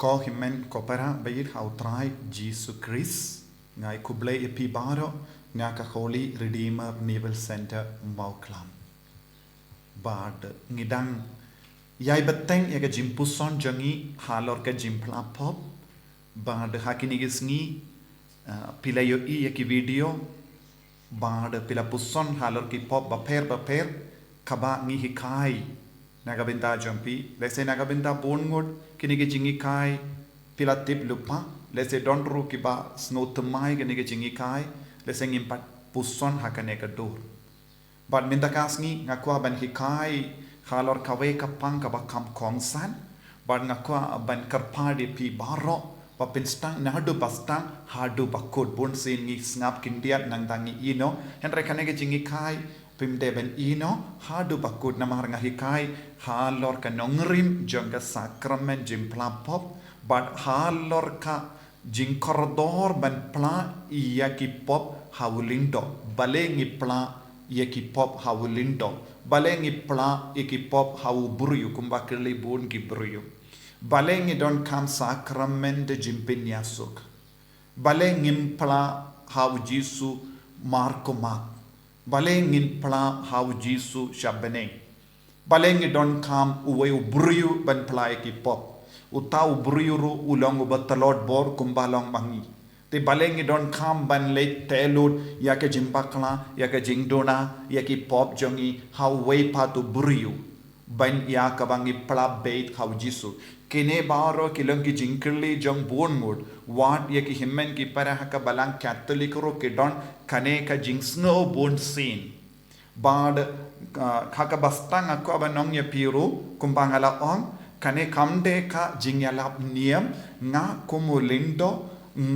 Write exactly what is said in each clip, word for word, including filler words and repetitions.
Ko hynmen ko para ba ïeit ha u Trai Jisu Khrist, nga ai khublei ïa phi baroh na ka Holy Redeemer Revival Center Mawklam. Bad ngi dang ïai bteng ïa ka jingpuson jong ngi halor ka jingphla pop. Bad ha kine ki sngi, ah, phi la ïohi ïa ki video, bad phi la puson halor ki pop bapher bapher kaba ngi hikai na ka bynta jong phi. Lehse na ka bynta bun ngut kine ki jinghikai phi la tip lypa, lehse don ruh kiba sngewthuh mai kine ki jinghikai, lehse ngim pat puson ha kane ka dur. Bad mynta ka sngi nga kwah ban hikai halor kawei ka pang kaba kham kongsan. Bad nga kwah ban kyrpad ïa phi baroh ba phin sdang naduh ba sdang haduh ba kut. Bun sien ngi sngap khyndiat nangta ngi ïehnoh. Hynrei kane ka jinghikai phim dei ban ïehnoh haduh ba kut namar nga hikai halor ka nongrim jong ka sakramen jingphla pop bad halor ka jingkordor ban phla ïa ki pop ha u lyngdoh. Balei ngi phla ïa ki pop ha u lyngdoh? Balei ngi phla ïa ki pop ha u briew kumba kylli bun ki briew? Balei ngi donkam sakramen da jingpynïasuk? Balei ngim phla ha u Jisu markhmat? Balei ngin phla ha u Jisu sha bneng? Balei ngi donkam uwei u briew ban phla ïa ki pop? Uta u briew ruh u long uba tlot bor kumba long ma ngi. Te balei ngi donkam ban leit tei lut ïa ka jingbakla, ïa ka jingduna, ïa ki pop jong ngi ha uwei pat u briew ban ïa kaba ngi phla beit ha u Jisu? Kine baroh ki long ki jingkylli jong bun ngut. Wat ïa ki hynmen ki para ha ka balang Katholik ruh ki don kane ka jingsngew bun sien. Bad, ah, ha kaba sdang nga kwah ban ong ïa phi ruh, kumba nga la ong, kane kam dei ka jingïalap niam. Nga kum u lyngdoh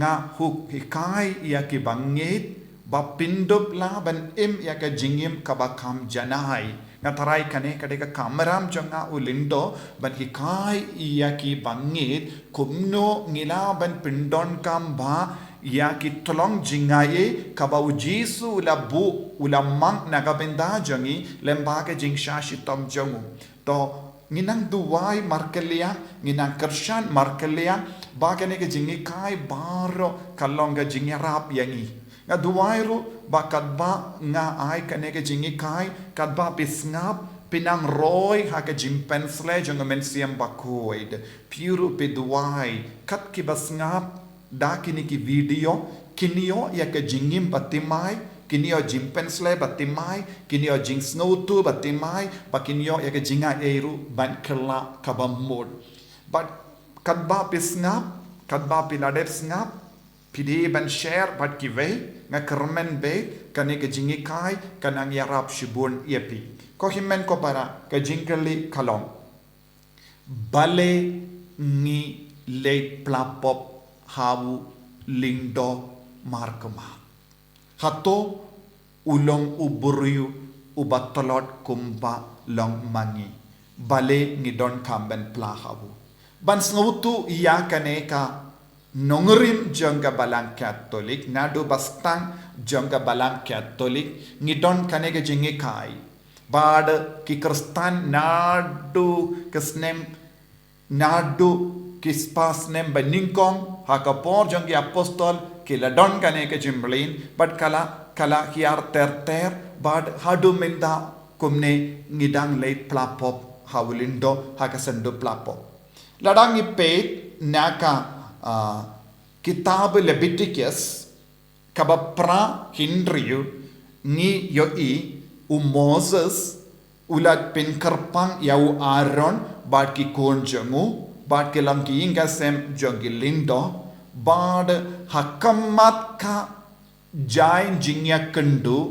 nga hikai ïa ki bangeit ba phin dup lah ban im ïa ka jingim kaba kham janai. Nga tharai kane ka dei ka kamram jong nga u lyngdoh ban hikai ïa ki bangeit kumno ngi lah ban pyndonkam bha ïa ki tyllong jngai kaba u Jisu u la buh, u la mang na ka bynta jong ngi lem bad ka jingshah shitom jong u. To, ngi nang duwai markylliang, ngi nang kyrshan markylliang ba kane ka jinghikai baroh ka long ka jingïarap ïa ngi. Nga duwai ruh ba katba nga ai kane ka jinghikai, katba phi sngap, phi nang roi ha ka jingpynshlei jong ka Mynsiem Bakhuid. Phi ruh phi duwai, kat kiba sngap da kine ki video, kin ïoh ïa ka jingim ba thymmai, kin ïoh jingpynshlei ba thymmai, kin ïoh jingsngewthuh ba thymmai, ba kin ïoh ïa ka jingaiei ruh ban kylla kaba mut. Bad katba phi sngap, katba phi la dep sngap, phi dei ban share bad kiwei. Nga kyrmen beit kane ka jinghikai ka nang ïarap shibun ïa phi. Ko hynmen ko para, ka jingkylli ka long, balei ngi leit phla pop ha u lyngdoh markhmat? Hato u long u briew uba tlot kumba long ma ngi? Balei ngi donkam ban phla ha u? Ban sngewthuh ïa kane ka nongrim jong ka balang Katholik, naduh ba sdang jong ka balang Katholik ngi don kane ka jinghikai. Bad ki Khristan naduh ka snem, naduh ki spah snem ba nyngkong ha ka por jong ki apostol ki la don kane ka jingmlien, bad ka la, ka la hiar ter ter, bad haduh mynta kumne ngi dang leit phla pop ha u lyngdoh, ha ka syndu phla pop. Lada ngi peit na ka, ah, kitab Leviticus, kaba phra hynriew, ngi ïohi u Moses u la pynkyrpang ïa u Aaron bad ki khun jong u, bad ki long ki ïing ki sem jong ki lyngdoh, bad ha khmat ka jaiñ jingïakynduh,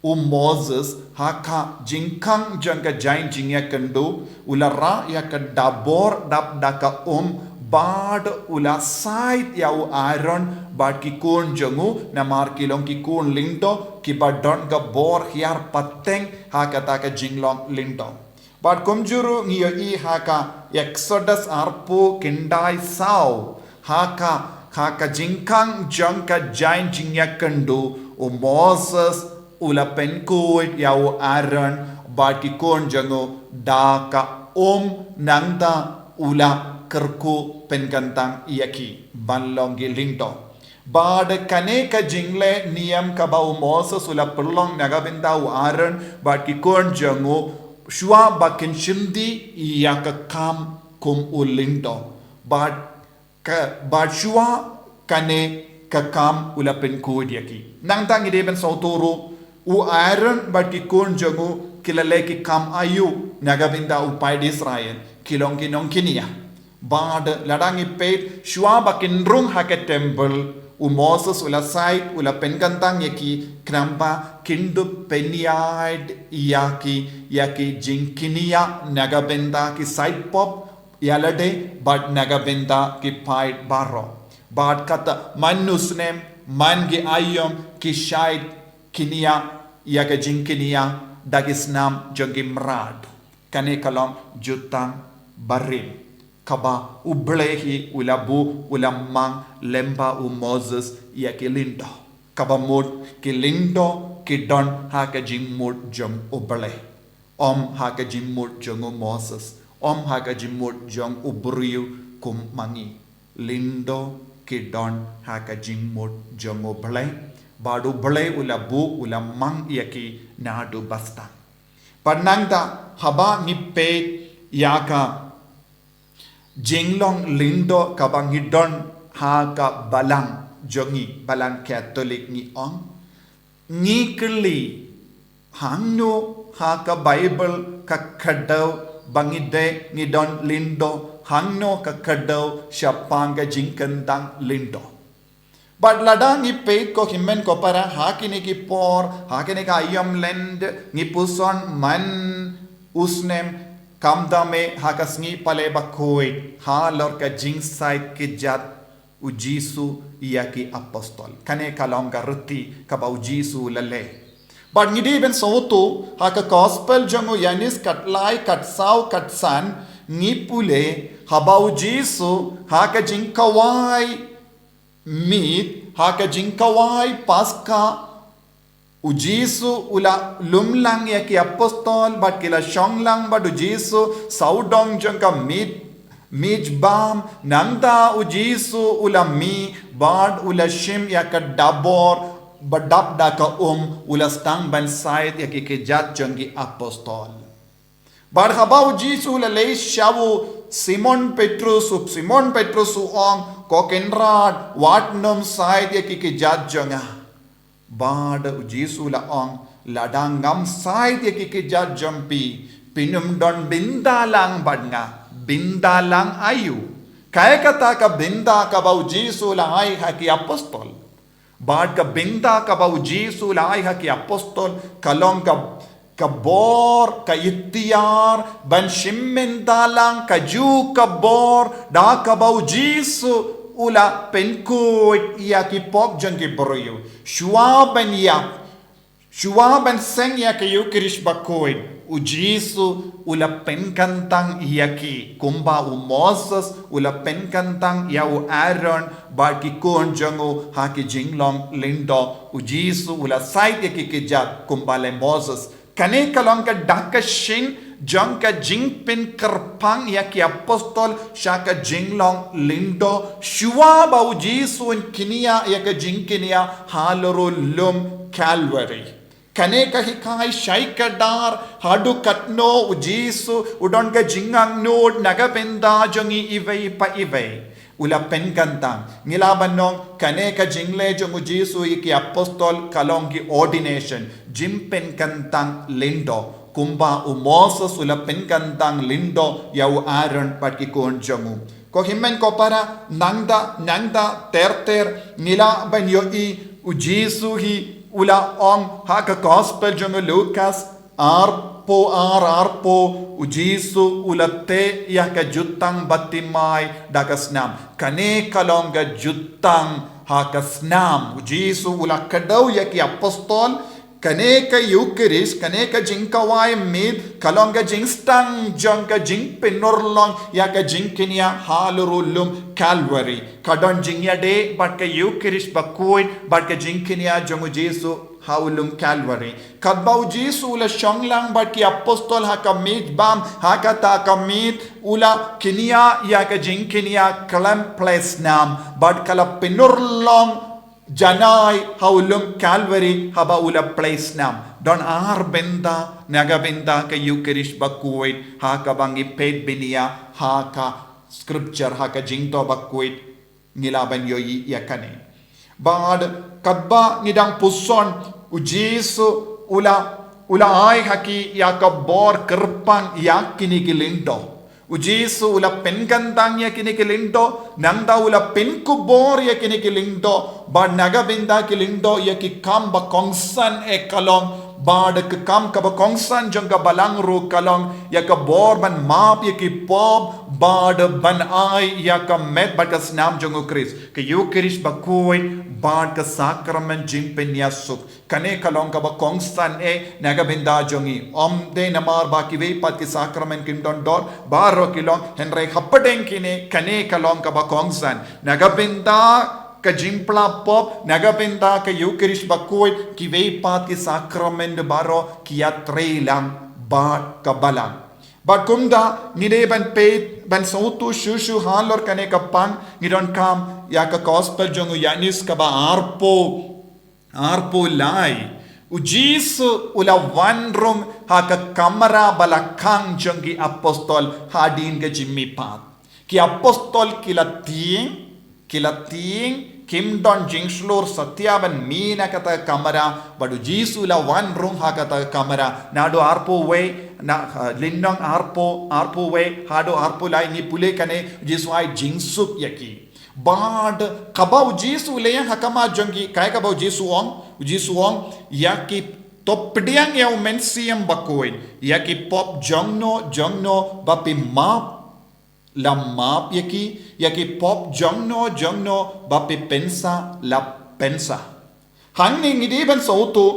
u Moses ha ka jingkhang jong ka jaiñ jingïakynduh u la rah ïa ka dabor dap da ka um, bad u la sait ïa u Aaron bad ki khun jong u, namar ki long ki khun lyngdoh kiba don ka bor hiar pateng ha kata ka jinglong lyngdoh. Bad kumjuh ruh ngi ïohi ha ka Exodus arphew khyndai saw, ha ka, ha ka jingkhang jong ka jaiñ jingïakynduh, u Moses u la pynkhuid ïa u Aaron bad ki khun jong u da ka um, nangta u la kyrkhu pynkyntang ïa ki ban long ki lyngdoh. Bad kane ka jingleh niam kaba u Moses u la pynlong na ka bynta u Aaron bad ki khun jong u, shuwa ba kin shim dih ïa ka kam kum u lyngdoh. Bad ka, bad shuwa kane ka kam u la pynkhuid ïa ki. Nangta ngi dei ban sngewthuh ruh, u Aaron bad ki khun jong u ki la leh ki kam aïu na ka bynta u paid Israel, ki long ki nongkñia. Bad lada ngi peit shuwa ba kin rung ha ka temple, u Moses u la said, u la pynkyntang ïa ki khnang ba kin dup pynïaid ïa ki, ïa ki jingkñia na ka bynta ki said pop ïa lade bad na ka bynta ki paid baroh. Bad kata man u snem man ki aïom ki shait kñia ïa ka jingkñia da ki snam jong ki mrad. Kane ka long jutang barim kaba U Blei hi u la buh, u la mang lem bad u Moses ïa ki lyngdoh. Kaba mut ki lyngdoh ki don ha ka jingmut jong U Blei. Ym ha ka jingmut jong u Moses, ym ha ka jingmut jong u briew kum ma ngi. Lyngdoh ki don ha ka jingmut jong U Blei. Bad U Blei u la buh, u la mang ïa ki naduh ba sdang. Bad nangta haba ngi peit ïa ka jinglong lyngdoh kaba ngi don ha ka balang jong ngi, balang Katholik, ngi ong, ngi kylli, hangno ha ka Baibl ka kdew ba ngi dei ngi don lyngdoh, hangno ka kdew shaphang ka jingkyntang lyngdoh. Bad lada ngi peit ko hynmen ko para, ha kine ki por, ha kine ki aïom Lent, ngi puson man u snem, khamtam eh ha ka sngi Palei Bakhuid, halor ka jingsaid kjat u Jisu ïa ki apostol. Kane ka long ka riti kaba u Jisu u la leh. Bad ngi dei ban sngewthuh ha ka Gospel jong u Ïoannis khatlai, khatsaw, khatsan, ngi pule, haba u Jisu ha ka jingkhawai miet, ha ka jingkhawai Paska, u Jisu u la lum lang ïa ki apostol bad ki la shong lang bad u Jisu sawdong jong ka miet, miej bam. Nangta u Jisu u la mih bad u la shim ïa ka dabor ba dap da ka um, u la sdang ban said ïa ki kjat jong ki apostol. Bad haba u Jisu u la leit sha u Simon Petrus, u Simon Petrus u ong, ko Kynrad, wat nym said ïa ki kjat jong nga. Bad u Jisu u la ong, lada ngam said ïa ki kjat jong phi, phin ym don bynta lang bad nga. Bynta lang aïu? Kaei kata ka bynta kaba u Jisu u la ai ha ki apostol? Bad ka bynta kaba u Jisu u la ai ha ki apostol ka long ka, ka bor, ka iktiar ban shim bynta lang, kajuh ka bor da kaba u Jisu u la pynkhuid ïa ki pop jong ki briew. Shuwa ban ïap, shuwa ban seng ïa ka Ïukharist Bakhuid, u Jisu u la pynkyntang ïa ki, kumba u Moses u la pynkyntang ïa u Aaron bad ki khun jong u ha ki jinglong lyngdoh. U Jisu u la said ïa ki kjat kumba leh Moses. Kane ka long ka dak ka shin jong ka jingpynkyrpang ïa ki apostol sha ka jinglong lyngdoh, shuwa ba u Jisu un kñia ïa ka jingkñia halor u lum Calvary. Kane ka hikai shai kdar haduh katno u Jisu u don ka jingangnud na ka bynta jong ngi iwei pa iwei. U la pynkyntang. Ngi lah ban ong kane ka jingleh jong u Jisu ïa ki apostol ka long ki ordination, jingpynkyntang lyngdoh. Kumba u Moses u la pynkyntang lyngdoh ïa u Aaron bad ki khun jong u. Ko hynmen ko para, nangta, nangta ter ter ngi lah ban ïohi u Jisu hi u la ong ha ka Gospel jong u Lukas arphew ar, arphew, u Jisu u la teh ïa ka jutang Bartimai da ka snam. Kane ka long ka jutang ha ka snam. U Jisu u la kdew ïa ki apostol, kane ka Ïukharist, kane ka jingkhawai miet ka long ka jingsdang jong ka jingpynurlong ïa ka jingkñia halor u lum Calvary. Ka don jingïadei bad ka Ïukharist Bakhuid bad ka jingkñia jong u Jisu ha u lum Calvary. Katba u Jisu u la shong lang bad ki apostol ha ka miej bam, ha kata ka miej u la kñia ïa ka jingkñia khlem plie snam, bad ka la pynurlong janai ha u lum Calvary haba u la plie snam. Don ar bynta, na ka bynta ka Eucharist bakhuid, ha kaba ngi peit bniah ha ka scripture, ha ka Jingthoh Bakhuid, ngi lah ban ïohi ïa kane. Bad katba ngi dang puson, u Jisu u la, u la ai ha ki ïa ka bor kyrpang ïa kine ki lyngdoh. U Jisu u la pynkyntang ïa kine ki lyngdoh, nangta u la pynkupbor ïa kine ki lyngdoh, bad na ka bynta ki lyngdoh ïa ki kam ba kongsan eh ka long, bad ka kam kaba kongsan jong ka Balang ruh ka long ïa ka bor ban map ïa ki pop, bad ban ai ïa ka met bad ka snam jong u Khrist, ka Eucharist bakhuid bad ka sakramen jingpynïasuk. Kane ka long kaba kongsan eh na ka bynta jong ngi. Ym dei namar ba kiwei pat ki sakramen kim don dor, baroh ki long, hynrei hapdeng kine, kane ka long kaba kongsan. Na ka bynta ka jingpla pop, na ka bynta ka Eucharist bakhuid, kiwei pat ki sakramen de baroh ki ïatrei lang bad ka Balang. Bad kumta ngi dei ban peit, ban sngewthuh shuh shuh halor kane ka pang, ngi donkam ïa ka Gospel jong u Ïoannis kaba arphew, arphew lai. U Jisu u la wan rung ha ka kamra ba la khang jong ki apostol hadien ka jingmihpat. Ki apostol ki la tieng, ki la tieng, kim don jingshlur satia ban mih na kata ka kamra, bad u Jisu u la wan rung ha kata ka kamra. Naduh arphew wei, na, ha, lynnong arphew, arphew wei haduh arphew lai ngi pule kane, u Jisu ai jingsuk ïa ki. Bad kaba u Jisu u leh ïa ha khmat jong ki, kaei kaba u Jisu u ong, u Jisu u ong, ïa ki, to pdiang ïa u Mynsiem Bakhuid, ïa ki pop jongno jongno ba phi map, la map ïa ki, ïa ki pop jongno jongno ba phi pynsa, la pynsa. Hangne ngi dei ban sngewthuh,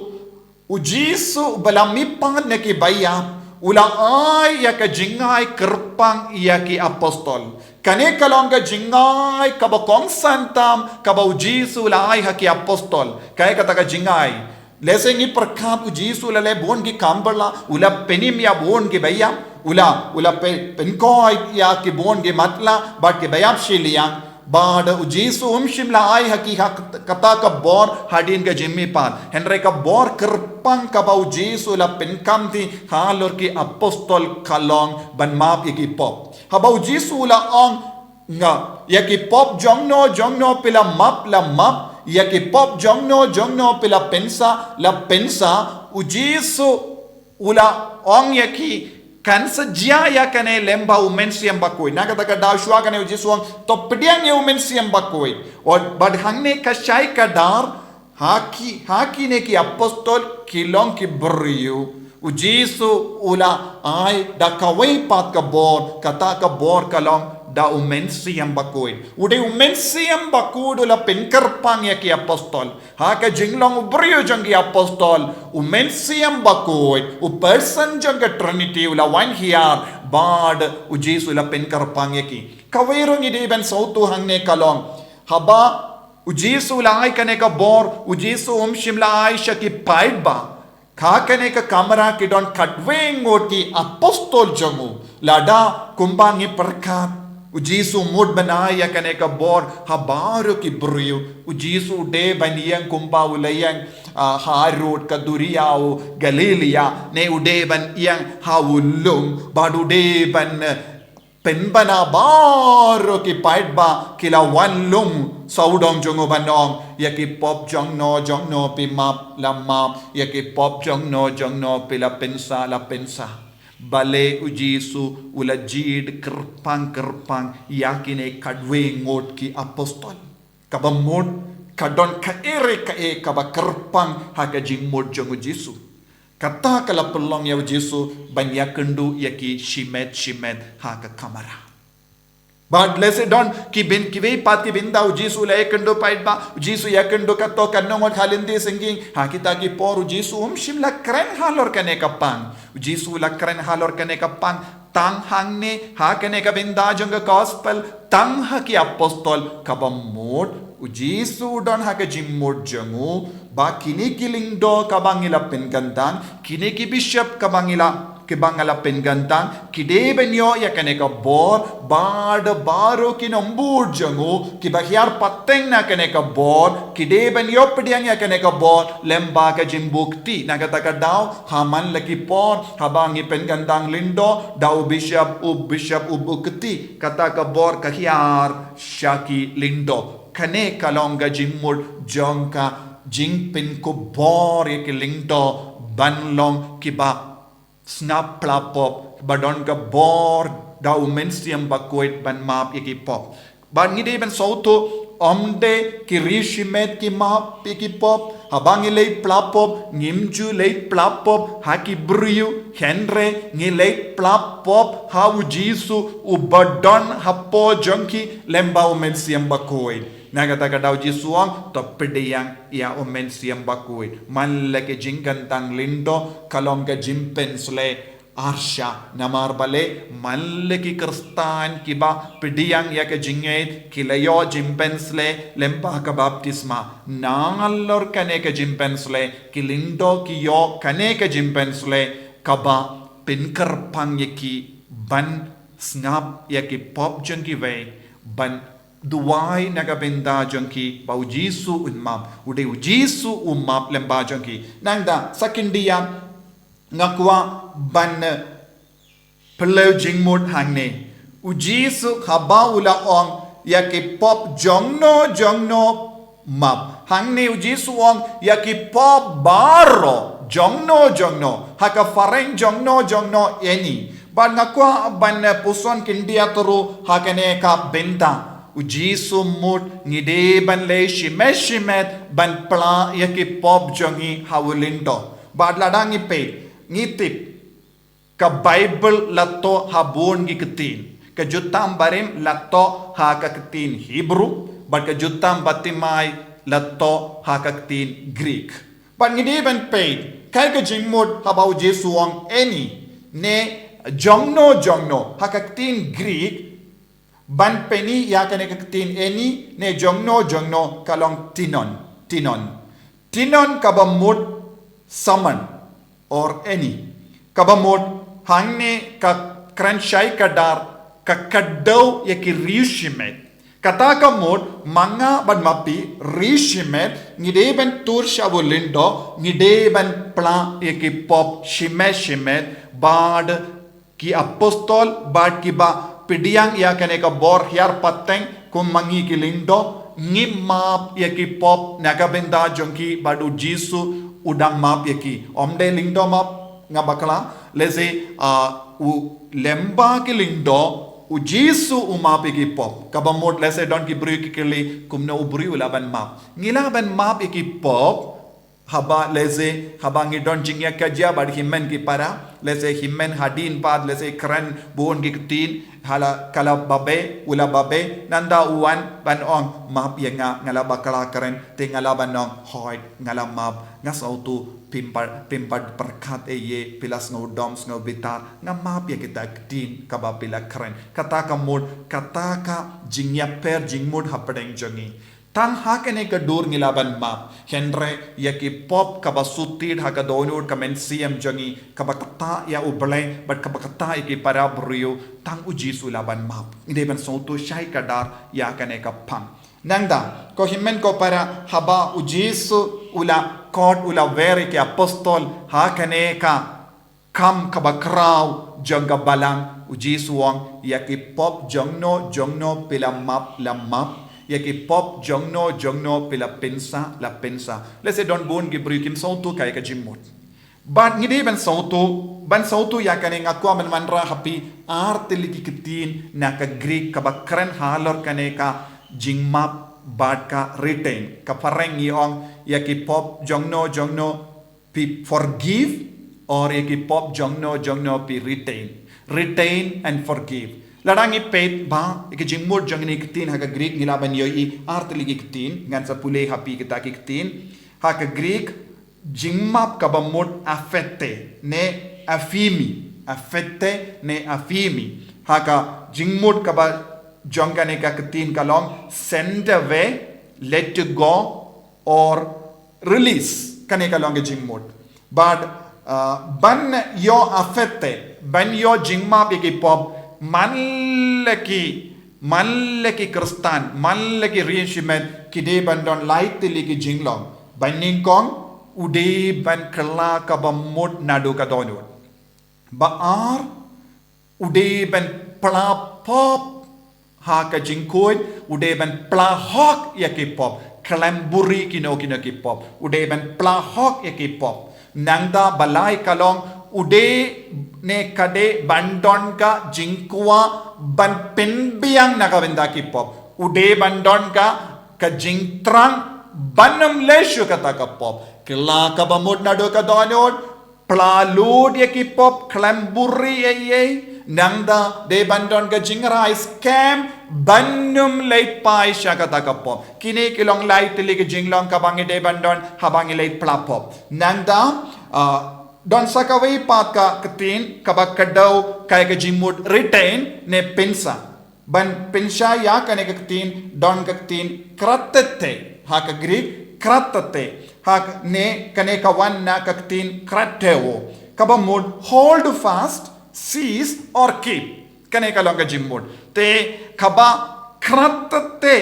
u Jisu ba la mihpat na ki baïap, u la ai ïa ka jingai kyrpang ïa ki apostol. Kane ka long ka jingai kaba kongsan tam kaba u Jisu u la ai ha ki apostol. Kaei kata ka jingai? Lehse ngi pyrkhat u Jisu u la leh bun ki kam ba la, u la pynim ïa bun ki baïap, u la, u la pyn-, pynkhuid ïa ki bun ki matlah bad ki baïap shiliang. Bad u Jisu um shym la ai ha ki ha kata ka bor hadien ka jingmihpat. Hynrei ka bor kyrpang kaba u Jisu u la pynkhamti halor ki apostol ka long ban map ïa ki pop. Haba u Jisu u la ong, nga, ïa ki pop jongno jongno phi la map, la map, ïa ki pop jongno jongno phi la pynsa, la pynsa, u Jisu u la ong ïa ki, kan sa jia ïa kane lem bad u Mynsiem Bakhuid. Na kata ka daw shuwa kane u Jisu u ong, to pdiang ïa u Mynsiem Bakhuid. Bad hangne ka shai ka dar, ha ki, ha kine ki apostol ki long ki briew. U Jisu u la ai da kawei pat ka bor, kata ka bor ka long da u Mynsiem Bakhuid. U dei u Mynsiem Bakhuid u la pynkyrpang ïa ki apostol. Ha ka jinglong u briew jong ki apostol, u Mynsiem Bakhuid, u person jong ka Trinity u la wan hiar bad u Jisu u la pynkyrpang ïa ki. Kawei ruh ngi dei ban sngewthuh hangne ka long, haba u Jisu u la ai kane ka bor, u Jisu um shym la ai sha ki paidbah. Ha kane ka kamra ki don khatwei ngut ki apostol jong u. Lada kumba ngi pyrkhat, u Jisu u mut ban ai ïa kane ka bor ha baroh ki briew. U Jisu u dei ban ïeng kumba u la ïeng, ah, harud ka duriaw Galilaia, ne u dei ban ïeng ha u lum, bad u dei ban, eh, pynbna baroh ki paidbah ki la wan lum sawdong jong u ban ong, ïa ki pop jongno jongno phi map, la map, ïa ki pop jongno jongno phi la pynsa, la pynsa. Balei u Jisu u la jied kyrpang kyrpang ïa kine khatwei ngut ki apostol? Kaba mut ka don kaei re kaei kaba kyrpang ha ka jingmut jong u Jisu. Kata ka la pynlong ïa u Jisu ban ïakynduh ïa ki shimet shimet ha ka kamra. Bad lehse don ki byn, kiwei pat ki bynta u Jisu u la ïakynduh paidbah, u Jisu u ïakynduh katto katne ngut ha lynti syngkien. Ha kita ki por u Jisu um shym la kren halor kane ka pang. U Jisu u la kren halor kane ka pang Tang hangne, ha kane ka bynta jong ka gospel, tang ha ki apostol, kaba mut u Jisu u don ha ka jingmut jong u, ba kine ki lyngdoh kaba ngi la pynkyntang, kine ki bishop kaba ngi la, kiba nga la pynkyntang, ki dei ban ïoh ïa kane ka bor, bad baroh ki nongbud jong u, kiba hiar pateng na kane ka bor, ki dei ban ïoh pdiang ïa kane ka bor, lem bad ka jingbakti, na kata ka daw, ha man la ki por, haba ngi pynkyntang lyngdoh, da u bishop, u bishop, u bakti, kata ka bor ka hiar, sha ki lyngdoh. Kane ka long ka jingmut jong ka jingpynkupbor ïa ki lyngdoh ban long kiba sngap pla pop, ba don ka bor da u Mynsiem Bakhuid ban map ïa ki pop. Bad ngi dei ban sngewthuh, ym dei ki riewshimet ki map ïa ki pop, haba ngi leit pla pop, ngim ju leit pla pop ha ki briew, hynrei ngi leit pla pop ha u Jisu, uba don hapoh jong ki lem bad u Mynsiem Bakhuid. Na kata ka daw u Jisu u ong, to pdiang ïa u Mynsiem Bakhuid. Man la ki jingkyntang lyngdoh, ka long ka jingpynsleh arsha. Namar balei, man la ki Khristan kiba pdiang ïa ka jingngeit, ki la ïoh jingpynsleh lem bad ka baptisma. Nalor kane ka jingpynsleh, ki lyngdoh ki ïoh kane ka jingpynsleh, kaba pynkyrpang ïa ki ban sngap ïa ki pop jong kiwei, ban duwai na ka bynta jong ki, ba u Jisu un map, u dei u Jisu u map lem bad jong ki. Nangta, sa khyndiat, nga kwah ban, eh, pynlong jingmut hangne. U Jisu haba u la ong, ïa ki pop jongno jongno map. Hangne u Jisu u ong, ïa ki pop baroh, jongno jongno. Ha ka phareng jongno jongno any. Bad nga kwah ban, eh, puson khyndiat ruh ha kane ka bynta. U Jisu u mut ngi dei ban leit shimet shimet ban pla ïa ki pop jong ngi ha u lyngdoh. Bad lada ngi peit, ngi tip, ka Baibl la thoh ha bun ki ktien. Ka Jutang Barim la thoh ha ka ktien Hebru, bad ka Jutang Bartimaeus la thoh ha ka ktien Greek. Bad ngi dei ban peit, kaei ka jingmut haba u Jisu u ong any, ne jongno jongno, ha ka ktien Greek, ban pyni ïa kane ka ktien any, ne jongno jongno, ka long tinon, tinon. Tinon kaba mut summon or any. Kaba mut hangne ka kren shai kdar, ka kdew ïa ki riewshimet. Kata ka mut, ma nga bad ma phi riewshimet, ngi dei ban tur sha u lyngdoh, ngi dei ban pla ïa ki pop shimet shimet, bad ki apostol, bad kiba pdiang ïa kane ka bor hiar pateng, kum ma ngi ki lyngdoh, ngim map ïa ki pop na ka bynta jong ki, bad u Jisu u dang map ïa ki. Ym dei lyngdoh map, nga bakla, lehse, ah, u lem bad ki lyngdoh, u Jisu u map ïa ki pop. Kaba mut lehse don ki briew ki kylli, kumno u briew u lah ban map. Ngi lah ban map ïa ki pop, haba lehse, haba ngi don jingïakajia bad hynmen ki para, lehse hynmen hadien pat, lehse kren bun ki ktien, hala ka la babe, u la babe, nangta u wan ban ong, map ïa nga, nga la bakla kren, te nga lah ban ong, hooid, nga la map, nga sngewthuh, phim pat, phim pat pyrkhat ei ei, phi la sngewdom, sngewbitar, nga map ïa kita ki ktien, kaba phi la kren. Kata ka mut, kata ka jingïapher, jingmut hapdeng jong ngi. Tang ha kane ka dur ngi lah ban map. Hynrei ïa ki pop kaba sutit ha ka dohnud ka mynsiem jong ngi, kaba ktah ïa u Blei, bad kaba ktah ïa ki para briew, tang u Jisu lah ban map. Ngi dei ban sngewthuh shai kdar ïa kane ka phang. Nangta, ko hynmen ko para, haba u Jisu u la khot, u la wer ïa ki apostol ha kane ka kam kaba khraw jong ka balang, u Jisu u ong, ïa ki pop jongno jongno phi la map, la map, ïa ki pop jongno jongno phi la pynsah, la pynsah. Lehse don bun ki briew kim sngewthuh kaei ka jingmut. Bad ngi dei ban sngewthuh, ban sngewthuh ïa kane, nga kwah ban wanrah ha phi ar tylli ki ktien na ka Greek kaba kren halor kane ka jingmap bad ka retain. Ka phareng ngi ong, ïa ki pop jongno jongno phi forgive, or ïa ki pop jongno jongno phi retain. Retain and forgive. Lada ngi peit bha ïa ki jingmut jong kine ki ktien ha ka Greek, ngi lah ban ïohi ar tylli ki ktien, ngan sa pule ha phi kita ki ktien. Ha ka Greek, jingmap kaba mut aphete, ne aphemi. affete ne affirmi. Ha ka jingmut kaba jong kane ka ktien ka long send away, let go, or release. Kane ka long ka jingmut. Bad, uh, ban ïoh affete, ban ïoh jingmap ïa ki pop, man la ki, man la ki Khristan, man la ki riewshimet, ki dei ban don lai tylli ki jinglong. Ba nyngkong, u dei ban kylla kaba mut naduh ka dohnud. Ba ar, u dei ban pla pop ha ka jingkhuid, u dei ban pla hok ïa ki pop, khlem buhrieh kino kino ki pop, u dei ban pla hok ïa ki pop. Nangta ba lai ka long, u dei ne ka dei ban don ka jingkwah ban pynbiang na ka bynta ki pop. U dei ban don ka, ka jingthrang ban ym leh shuh kata ka pop. Kylla kaba mut naduh ka dohnud, pla lut ïa ki pop, khlem buhrieh ei ei. Nangta dei ban don ka jingrai skhem ban ym leit phai sha kata ka pop. Kine ki long lai tylli ki jinglong kaba ngi dei ban don haba ngi leit pla pop. Nangta, ah, don sa kawei pat ka ktien kaba kdew kaei ka jingmut retain ne pynsah. Ban pynshai ïa kane ka ktien, don ka ktien kratete, ha ka Greek, kratete, ha ka, ne, kane ka wan na ka ktien krateo, kaba mut hold fast, seize or keep. Kane ka long ka jingmut. Te kaba kratete,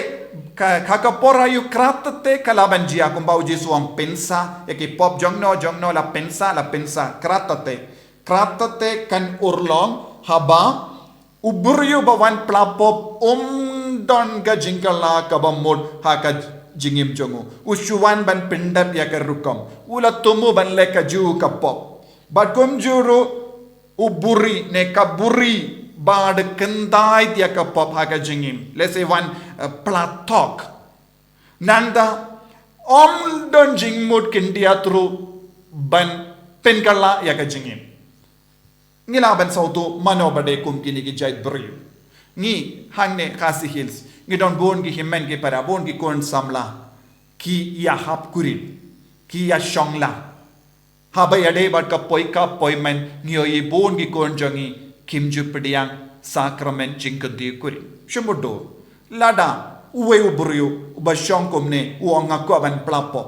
ka, ka, ka por aïu kratete ka lah ban jia, kumba u Jisu u ong pynsah ïa ki pop jong no, jong no, la pynsah, la pynsah, kratete. Kratete kan urlong haba u briew ba wan pla pop um don ka jingkylla kaba mut ha ka jingim jong u. U shu wan ban pyndep ïa ka rukom. U la thmu ban leh kajuh ka pop. Bad kumjuh ruh u buhrieh ne ka buhrieh ba da khyndai ïa ka pop ha ka jingim. Lehse wan, eh, pla thok. Nangta ym don jingmut khyndiat ruh ban pynkylla ïa ka jingim. Ngi lah ban sngewthuh mano ba dei kum kine ki jait briew. Ngi hangne Khasi Hills, ngi don bun ki hynmen ki para, bun ki khun samla, ki ïahap kurim, ki ïashong la. Haba ïadei bad ka poi khap poi men, ngi ïohi bun ki khun jong ngi kim ju pdiang sakramen jingkynthih kurim. Shim u dur. Lada uwei u briew uba shong kumne u ong nga kwah ban pla pop,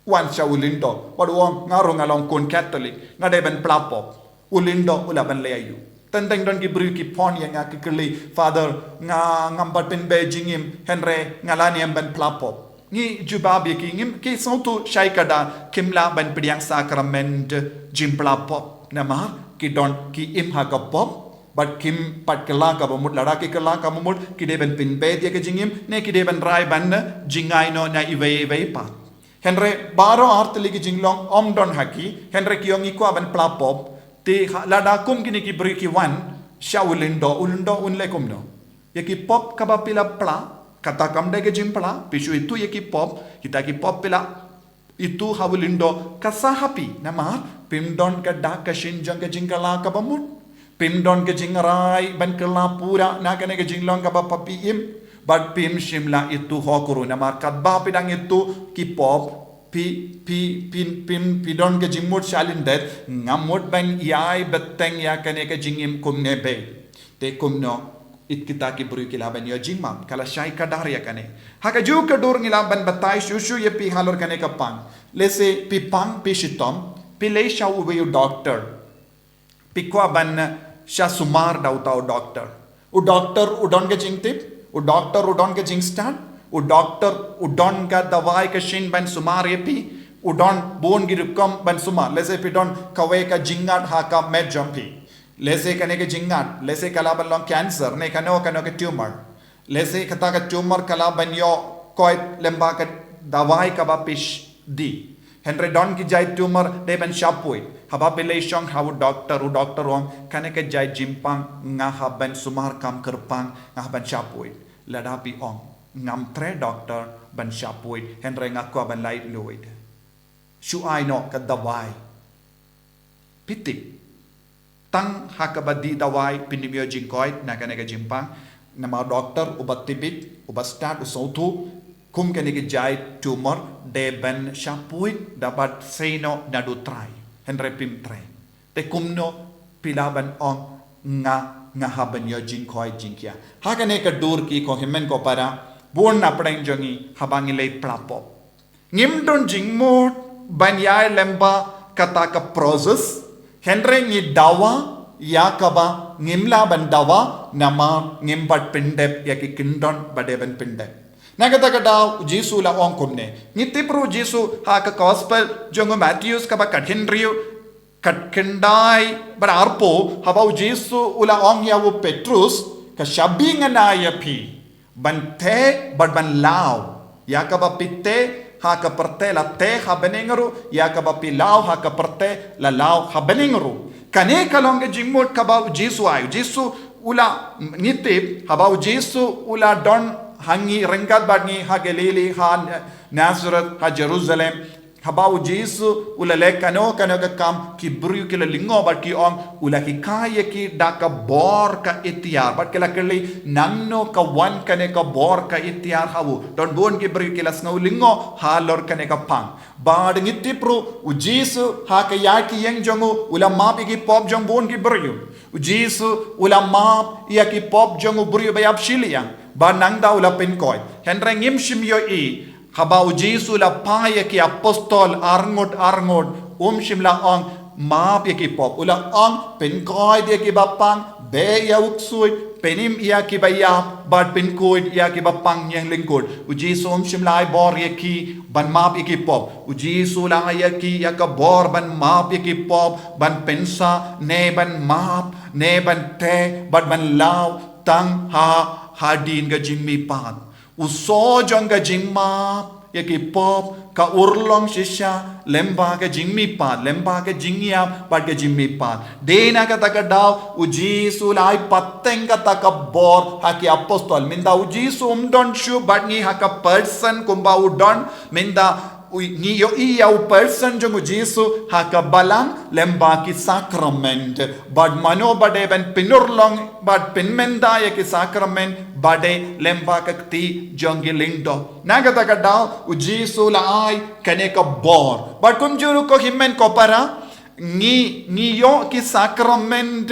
wan sha u lyngdoh, bad u ong nga ruh nga long khun Katholik, nga dei ban pla pop. U lyngdoh u lah ban leh aïu? Teng teng don ki briew ki phone ïa nga ki kylli, Father, nga ngam pat pynbeit jingim, hynrei nga la niam ban pla pop. Ngi jubab ïa ki, ngim, ki sngewthuh shai kada kim lah ban pdiang sakramen jingpla pop. Namar ki don ki im ha ka pop, bad kim pat kylla kaba mut, lada ki kylla kaba mut ki dei ban pynbeit ïa ka jingim, ne ki dei ban rai ban jngai noh na iwei iwei pat. Hynrei baroh artylli ki jinglong ym don ha ki, hynrei ki ong ngi kwah ban pla pop, te ha, lada kum kine ki briew ki wan sha u lyngdoh, u lyngdoh un leh kumno ïa ki pop kaba phi la pla? Kata kam dei ka jingpla, phi shu ithuh ïa ki pop, kita ki pop phi la ithuh ha u lyngdoh, ka sah ha phi, namar phim don ka dak ka shin jong ka jingkylla kaba mut. Phim don ka jingrai ban kylla pura na kane ka jinglong kaba phi im, bad phim shym la ithuh hok ruh, namar katba phi dang ithuh ki pop, phi, phi, phi, phim, phi don ka jingmut shalyndet, nga mut ban ïai bteng ïa kane ka jingim kumne beit. Te kumno, it kita ki briew ki lah ban ïoh jingmap, ka la shai kadar ïa kane. Ha kajuh ka dur ngi lah ban batai shuh shuh ïa phi halor kane ka pang. Lehse phi pang, phi shitom, phi leit sha uwei u doktor. Phi kwah ban, eh, sha sumar da uta u doktor. U doktor u don ka jingtip, u doktor u don ka jingstad, u doktor u don ka dawai ka shin ban sumar ïa phi, u don bun ki rukom ban sumar. Lehse phi don kawei ka jingngat ha ka met jong phi. Lehse kane ka jingngat, lehse ka lah ban long cancer, ne kano kano ka tumor. Lehse kata ka tumor ka lah ban ïoh koit lyngba ka dawai kaba phi sh-, die. Hynrei don ki jait tumor dei ban shah phuid. Haba phi leit shong ha u doktor, u doktor u ong, kane ka jait jingpang nga hap ban sumar kam kyrpang, nga hap ban shah phuid. Lada phi ong, ngam treh doktor ban shah phuid, hynrei nga kwah ban lait luid. Shu ai noh ka dawai. Phi tip, tang ha kaba die dawai phin ym ïoh jingkoit na kane ka jingpang. Namar doktor uba tip bit, uba stad, u sngewthuh, kum kane ka jait tumor dei ban shah phuid da bad sei noh naduh trai. Hynrei phim trei. Te kumno, Phi lah ban ong nga, nga hap ban ïoh jingkhoi jingkhiah. Ha kane ka dur ki ko hynmen ko para, bun na pdeng jong ngi haba ngi leit pla pop, ngim don jingmut ban ïai lem bad kata ka process, hynrei ngi dawa ïa kaba ngim lah ban dawa namar ngim pat pyndep ïa ki kyndon ba dei ban pyndep. Na kata ka daw u Jisu u la ong kumne. Ngi tip ruh u Jisu ha ka gospel jong u Mathaios kaba khathynriew, khatkhyndai bad arphew, haba u Jisu u la ong ïa u Petrus, ka shabi nga na ïa phi ban teh bad ban law. Ïa kaba phi teh ha ka pyrthei la teh ha bneng ruh, ïa kaba phi law ha ka pyrthei la law ha bneng ruh. Kane ka long ka jingmut kaba u Jisu ai. U Jisu u la, ngi tip, haba u Jisu u la don ha ngi, ryngkat bad ngi ha Galili, ha Nazareth, ha Jerusalem, haba u Jisu u la leh kano kano ka kam, ki briew ki la lyngngoh bad ki ong, u la hikai ïa ki da ka bor ka iktiar. Bad ki la kylli, nangno ka wan kane ka bor ka iktiar ha u? Don bun ki briew ki la sngew lyngngoh halor kane ka phang. Bad ngi tip ruh u Jisu ha ka ïaid ki ïing jong u, u la map ïa ki pop jong bun ki briew. U Jisu u la map ïa ki pop jong u briew ba ïap shiliang. Bad nangta u la pynkhuid. Hynrei ngim shym ïohi haba u Jisu u la phai ïa ki apostol arngut arngut, um shym la ong, map ïa ki pop. U la ong, pynkhuid ïa kiba pang, beh ïa u ksuid, pynim ïa kiba ïap, bad pynkhuid ïa kiba pang ïing lyngkhuid. U Jisu um shym la ai bor ïa ki ban map ïa ki pop. U Jisu u la ai ïa ki ïa ka bor ban map ïa ki pop, ban pynsah, ne ban map, ne ban teh, bad ban law tang ha, hadien ka jingmihpat. U soh jong ka jingmap ïa ki pop ka urlong shisha lyngba ka jingmihpat, lyngba ka jingïap bad ka jingmihpat. Dei na kata ka daw u Jisu u la ai pateng kata ka bor ha ki apostol. Mynta u Jisu um don shuh bad ngi ha ka person kumba u don. Mynta u, ngi ïohi ïa u person jong u Jisu ha ka balang lyngba ki sakrament. Bad mano ba dei ban pynurlong bad pynmynta ïa ki sakrament ba dei lyngba ka kti jong ki lyngdoh. Na kata ka daw u Jisu u la ai kane ka bor. Bad kumjuh ruh ko hynmen ko para, ngi, ngi ïoh ki sakrament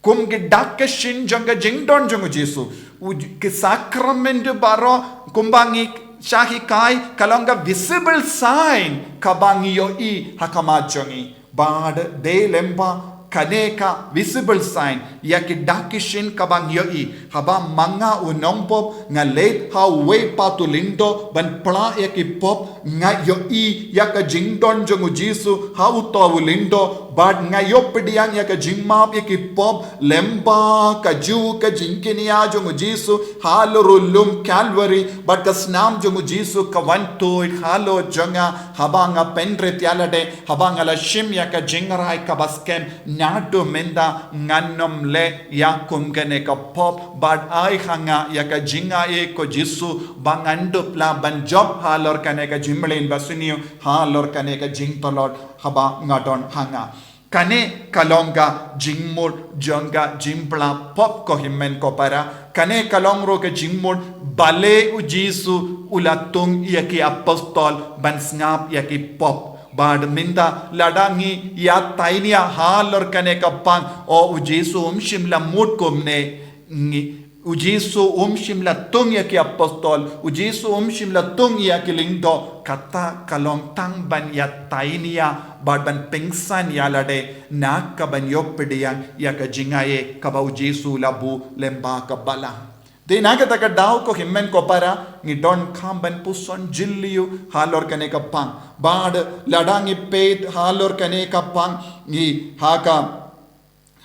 kum ki dak ki shin jong ka jingdon jong u Jisu. U J-, ki sakrament baroh kumba ngi shah hikai ka long ka visible sign kaba ngi ïohi ha khmat jong ngi. Bad dei lyngba kane ka visible sign ïa ki dak ki shin kaba ngi ïohi. Haba ma nga u nongpop nga leit ha uwei pat u lyngdoh ban pla ïa ki pop, nga ïohi ïa ka jingdon jong u Jisu ha uto u lyngdoh, bad nga ïoh pdiang ïa ka jingmap ïa ki pop lyngba kajuh ka jingkñia jong u Jisu halor u lum Calvary, bad ka snam jong u Jisu ka wan tuid halor jong nga. Haba nga pynrit ïalade, haba nga la shim ïa ka jingrai kaba skhem, naduh mynta ngan ym leh ïa kum kane ka pop, bad ai ha nga ïa ka jingaiei ko Jisu ba ngan dup lah ban jop halor kane ka jingmlien basniew, halor kane ka jingtlot haba nga don ha nga. Kane ka long ka jingmut jong ka jingpla pop ko hynmen ko para. Kane ka long ruh ka jingmut balei u Jisu u la tung ïa ki apostol ban sngap ïa ki pop. Bad mynta lada ngi ïa tainia halor kane ka pang, o u Jisu um shym la mut kumne, ngi, u Jisu um shym la tung ïa ki apostol, u Jisu um shym la tung ïa ki lyngdoh, kata ka long tang ban ïa tainia bad ban pynksan ïalade na ka ban ïoh pdiang ïa ka jingaiei kaba u Jisu u la buh lyngba ka balang. Dei na kata ka daw ko hynmen ko para, ngi donkam ban puson jylliew halor kane ka pang. Bad lada ngi peit halor kane ka pang, ngi ha ka,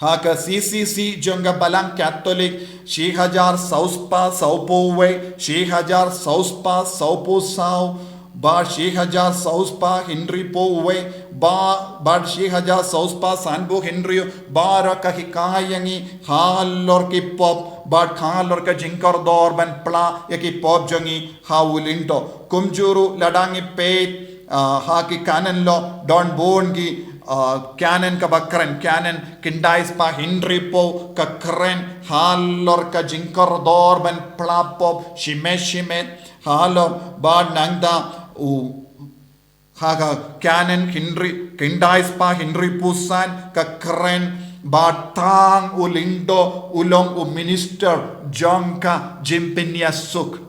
ha ka C C C jong ka balang Katholik, shi hajar saw spah sawphew wei, shi hajar saw spah sawphew saw, bad shi hajar saw spah hynriewphew wei, ba, bad shi hajar saw spah sanphew hynriew, baroh ka hikai ïa ngi halor ki pop, bad halor ka jingkordor ban pla ïa ki pop jong ngi ha u lyngdoh. Kumjuh ruh lada ngi peit, ah, ha ki canon law, don bun ki, ah, canon kaba kren, canon khyndai spah hynriewphew ka kren halor ka jingkordor ban pla pop shimet shimet halor, bad nangta u Ha ka kynhun hynriew, khyndai spah hynriewphew san ka kren ba tang u Lyngdoh u long u minister jong ka jingpynïasuk.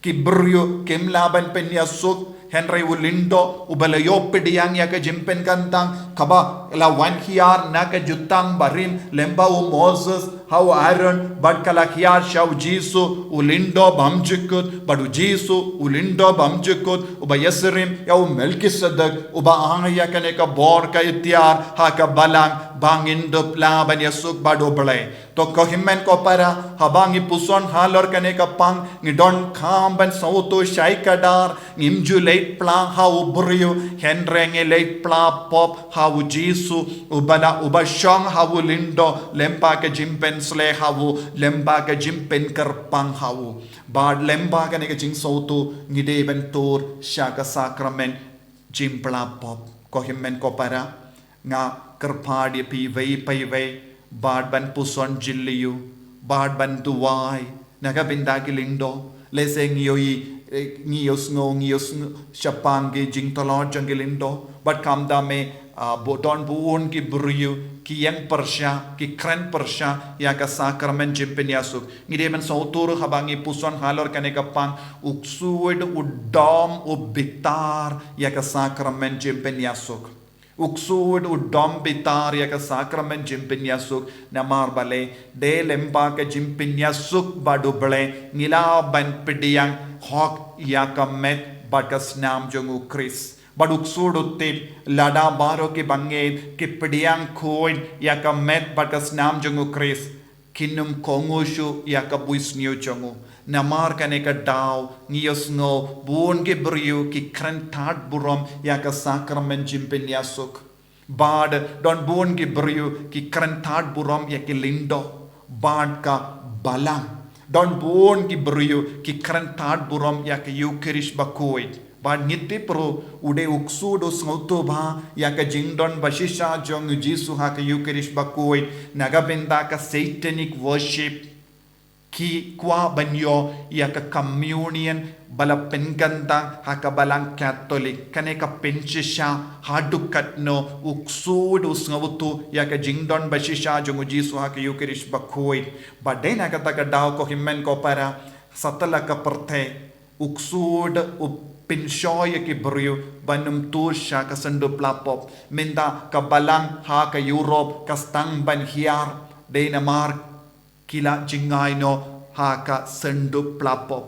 Ki briew kim lah ban pynïasuk, hynrei u Lyngdoh uba la ïoh pdiang ïa ka jingpynkyntang kaba la wan hiar na ka jutang barim lyngba u Moses ha u Aaron, bad ka la hiar sha u Jisu u Lyngdoh bymjukut, bad u Jisu u Lyngdoh bymjukut uba ïasyriem ïa u Melkisedek uba ai ïa kane ka bor ka iktiar ha ka balang ba ngin dup lah ban ïasuk bad U Blei. To ko hynmen ko para, haba ngi puson halor kane ka pang, ngi donkam ban sngewthuh shai kdar, ngim ju leit phla ha u briew, hynrei ngi leit phla pop ha u Jisu, uba la, uba shong ha u Lyngdoh, lyngba ka jingpynsleh ha u, lyngba ka jingpynkyrpang ha u. Bad lyngba kane ka jingsngewthuh, ngi dei ban tur sha ka sakramen jingphla pop. Ko hynmen ko para, nga kyrpad ïa phi iwei pa iwei, bad ban puson jylliew, bad ban duwai na ka bynta ki lyngdoh. Lehse ngi ïohi, eh, ngi ïohsngew, ngi ïohsngew shaphang ki jingtlot jong ki lyngdoh, bad kumta me, ah, bun, don bun ki briew ki ïeng pyrshah, ki kren pyrshah ïa ka sakramen jingpynïasuk. Ngi dei ban sngewthuh ruh haba ngi puson halor kane ka pang, u ksuid u dom u bitar ïa ka sakramen jingpynïasuk. U ksuid u dom bitar ïa ka sakramen jingpynïasuk, namar balei? Dei lyngba ka jingpynïasuk bad U Blei ngi lah ban pdiang hok ïa ka met bad ka snam jong u Khrist. Bad u ksuid u tip, lada baroh ki bangeit ki pdiang khuid ïa ka met bad ka snam jong u Khrist, kin ym kohnguh shuh ïa ka bunsniew jong u. Namar kane ka daw ngi ïohsngew bun ki briew ki kren tad burom ïa ka sakramen jingpynïasuk. Bad don bun ki briew ki kren tad burom ïa ki lyngdoh bad ka balang. Don bun ki briew ki kren tad burom ïa ka Ïukharist bakhuid. Bad ngi tip ruh u dei u ksuid u sngewthuh bha ïa ka jingdon bashisha jong u Jisu ha ka Ïukharist bakhuid, na ka bynta ka satanic worship. Ki kwah ban ïoh ïa ka communion ba la pynkyntang ha ka balang Katholik. Kane ka pynshisha haduh katno u ksuid u sngewthuh ïa ka jingdon bashisha jong u Jisu ha ka Ïukharist bakhuid. Bad dei na kata ka daw ko hynmen ko para, satlak ka pyrthei, u ksuid u pynshoi ïa ki briew ban ym tur sha ka syndu phla pop. Mynta ka balang ha ka Europe ka sdang ban hiar, dei namar ki la jngai noh ha ka syndu phla pop.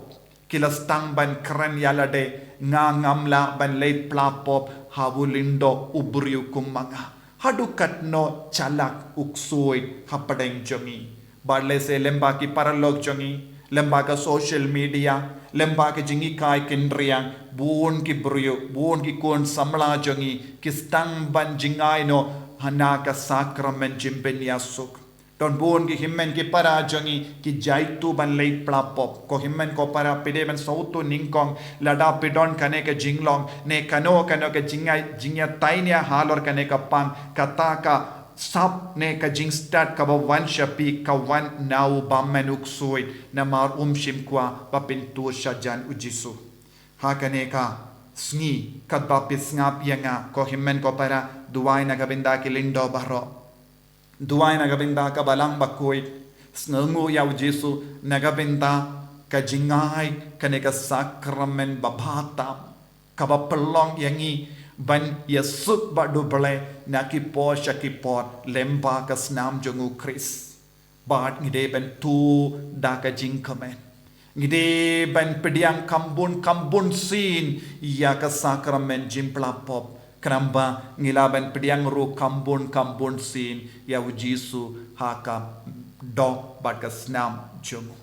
Ki la sdang ban kren ïa lade, nga ngam lah ban leit phla pop ha u lyngdoh u briew kum ma nga. Haduh katno shalak u ksuid hapdeng jong ngi. Bad lehse lyngba ki paralok jong ngi, lyngba ka social media, lyngba ka jinghikai khyndiat, bun ki briew, bun ki khun samla jong ngi ki sdang ban jngai noh ha na ka sakramen jingpynïasuk. Don bun ki hynmen ki para jong ngi ki jaituh ban leit phla pop. Ko hynmen ko para, phi dei ban sngewthuh nyngkong, lada phi don kane ka jinglong ne kano kano ka jingïa, jingïatainia halor kane ka pang, kata ka sap ne ka jingstad kaba wan sha phi ka wan na u bymman u ksuid, namar um shym kwah ba phin tur sha jan u Jisu. Ha kane ka sngi, katba phi sngap ïa nga, ko hynmen ko para, duwai na ka bynta ki lyngdoh baroh. Duwai na ka bynta ka balang bakhuid. Sngewnguh ïa u Jisu na ka bynta ka jngai kane ka sakramen babha tam, kaba pynlong ïa ngi ban ïasuk bad U Blei na ki por sha ki por lyngba ka snam jong u Khrist. Bad ngi dei ban tuh da ka jingkmen. Ngi dei ban pdiang kham bun kham bun sien ïa ka sakramen jingphla pop. Khnang ba ngi lah ban pdiang ruh kham bun kham bun sien ïa u Jisu ha ka doh bad ka snam jong u.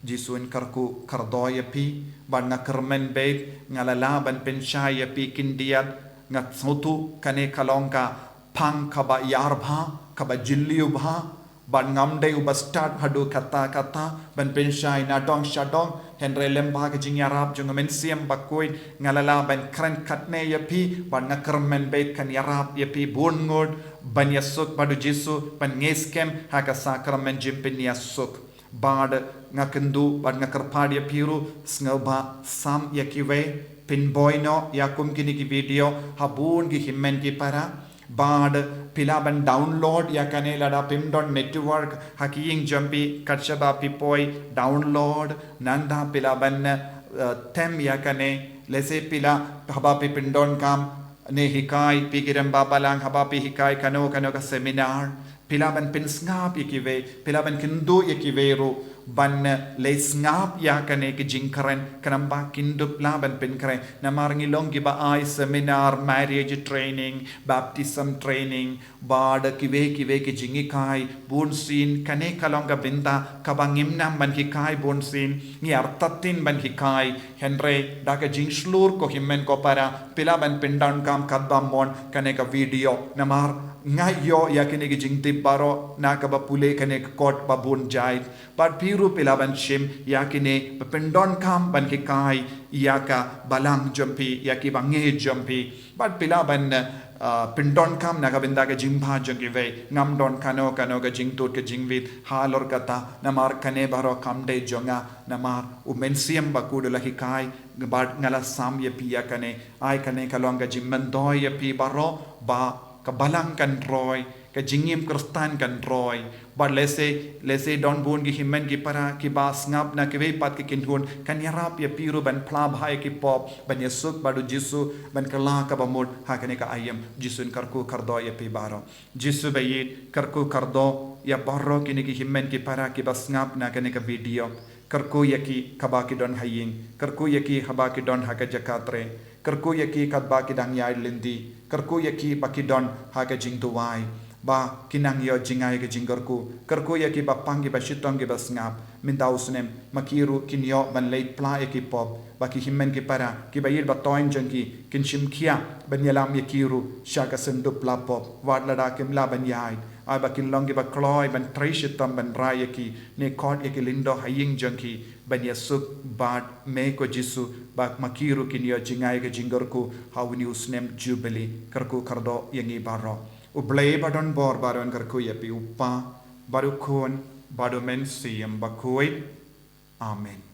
Jisu un kyrkhu kyrdoh ïa phi, bad nga kyrmen beit, nga la lah ban pynshai ïa phi khyndiat, nga sngewthuh kane ka long ka pang kaba ïar bha, kaba jylliew bha, bad ngam dei uba stad haduh katta katta ban pynshai nadong shadong, hynrei lyngba ka jingïarap jong u Mynsiem Bakhuid, nga la lah ban kren katne ïa phi, bad nga kyrmen beit kan ïarap ïa phi bun ngut ban ïasuk bad u Jisu, ban ngeit skhem ha ka sakramen jingpynïasuk. Bad nga kynduh bad nga kyrpad ïa phi ruh, sngewbha sam ïa kiwei, pynboi noh ïa kum kine ki video ha bun ki hynmen ki para. Bad phi lah ban download ïa kane lada phim don network ha ki ïing jong phi, kat shaba phi poi download, nangta phi lah ban, eh, tem ïa kane. Lehse phi lah, haba phi pyndonkam ne hikai, phi ki rangbah balang, haba phi hikai kano kano ka seminar, phi lah ban pynsngap ïa kiwei, phi lah ban kynduh ïa kiwei ruh ban, eh, leit sngap ïa kane ka jingkren, khnang ba kin dup lah ban pynkhreh. Namar ngi long kiba ai seminar, marriage training, baptism training, bad kiwei kiwei ki jinghikai bunsien. Kane ka long ka bynta kaba ngim nam ban hikai bunsien, ngi artatien ban hikai. Hynrei da ka jingshlur ko hynmen ko para, phi lah ban pyndonkam katba mon kane ka video. Namar nga ïoh ïa kine ki jingtip baroh na kaba pule kane ka kot ba bun jait. Bad phi ruh phi lah ban shim ïa kine, ba pyndonkam ban hikai ïa ka balang jong phi, ïa ki bangeit jong phi. Bad phi lah ban, eh, pyndonkam na ka bynta ka jingbha jong kiwei. Ngam don kano kano ka jingtud ka jingwit halor kata, namar kane baroh kam dei jong nga, namar U Mynsiem Bakhuid u la hikai, bad nga la sam ïa phi ïa kane. Ai kane ka long ka jingmyntoi ïa phi baroh, ba ka balang kan roi, ka jingim Khristan kan roi. Bad lehse, lehse don bun ki hynmen ki para kiba sngap na kiwei pat ki kyndon, kan ïarap ïa phi ruh ban phla bha ïa ki pop, ban ïasuk bad U Jisu, ban kylla kaba mut ha kane ka aïom. U Jisu un kyrkhu kyrdoh ïa phi baroh. Jisu ba ïeit, kyrkhu kyrdoh ïa baroh kine ki hynmen ki para kiba sngap na kane ka video. Kyrkhu ïa ki haba ki don ha ïing, kyrkhu ïa ki haba ki don ha ka jaka trei, kyrkhu ïa ki katba ki dang ïaid lynti, kyrkhu ïa ki ba ki don ha ka jingduwai, ba kin nang ïoh jngai ka jingkyrkhu, kyrkhu ïa ki ba pang, ki ba shitom, ki ba sngap. Mynta u snem, ma ki ruh kin ïoh ban leit phla ïa ki pop, ba ki hynmen ki para kiba ïeit ba toiñ jong ki kin shim khia ban ïalam ïa ki ruh sha ka synduk phla pop, wat lada kim lah ban ïaid. Ai ba kin long kiba kloi ban trei shitom ban rai ïa ki, ne khot ïa ki lyngdoh ha ïing jong ki ban ïasuk bad me ko Jisu, ba ma ki ruh kin ïoh jngai ka jingkyrkhu ha une u snem Jubili. Kyrkhu kyrdoh ïa ngi baroh. U Blei ba don bor baroh un kyrkhu ïa phi, U Kpa, bad U Khun, bad U Mynsiem Bakhuid. Amen.